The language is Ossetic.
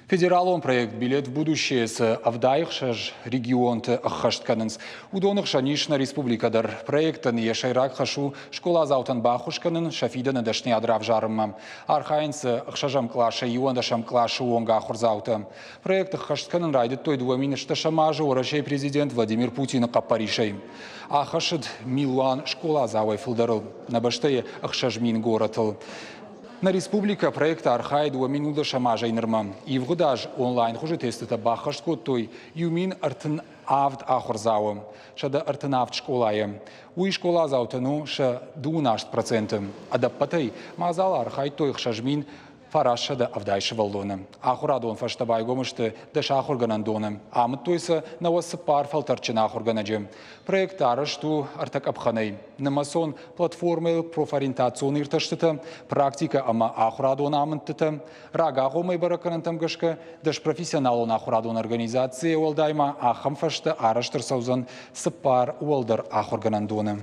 Федералон проект «Билет в будущее» цы 76 регионты ӕххӕст кӕнынц, уыдоны хсӕн ис нӕ республикӕ дӕр. Проектӕн йӕ сӕйраг хӕс у скъоладзаутӕн баххуыс кӕнын сӕ фидӕны дӕсныйад равзарынмӕ. Архайынц дзы ӕхсӕзӕм къласӕй 11-ӕм къласы онг ахуырдзаутӕ. Проект ӕххӕст кӕнын райдыдтой 2010 азы Уӕрӕсейы президент Владимир Путины хъӕппӕрисӕй. Ахӕссыд милуан скъоладзауӕй фылдӕрыл, нӕ бӕстӕйы 6000 горӕтыл. Нӕ республикӕ проекты архайд 2010 азӕй нырмӕ. Ивгъуыд аз онлайн хуызы тестытӕ баххӕст кодтой 1037 ахуырдзауы, 137 скъолайы. Уый скъоладзаутӕн у сӕ 28%. Ӕдӕппӕтӕй мадзалы архайдтой 6970 сывӕллоны. Ахуырадон фӕстӕ байгом сты 10 ахуыргӕнӕндоны. Амыдтой сӕ 94 фӕлтӕрдджын ахуыргӕнӕджы. Проект арӕзт у ӕртӕ къӕпхӕнӕй. Нымӕцон платформӕйыл профориентацион иртӕстытӕ, практикӕ ӕмӕ ахуырадон амындтытӕ, рагагъоммӕ бӕрӕггӕнӕнтӕм гӕсгӕ дӕспрофессионалон ахуырадон организацийӕ уӕлдай ма ахӕм фӕстӕ арӕзт ӕрцӕудзӕн цыппар уӕлдӕр ахуыргӕнӕндоны.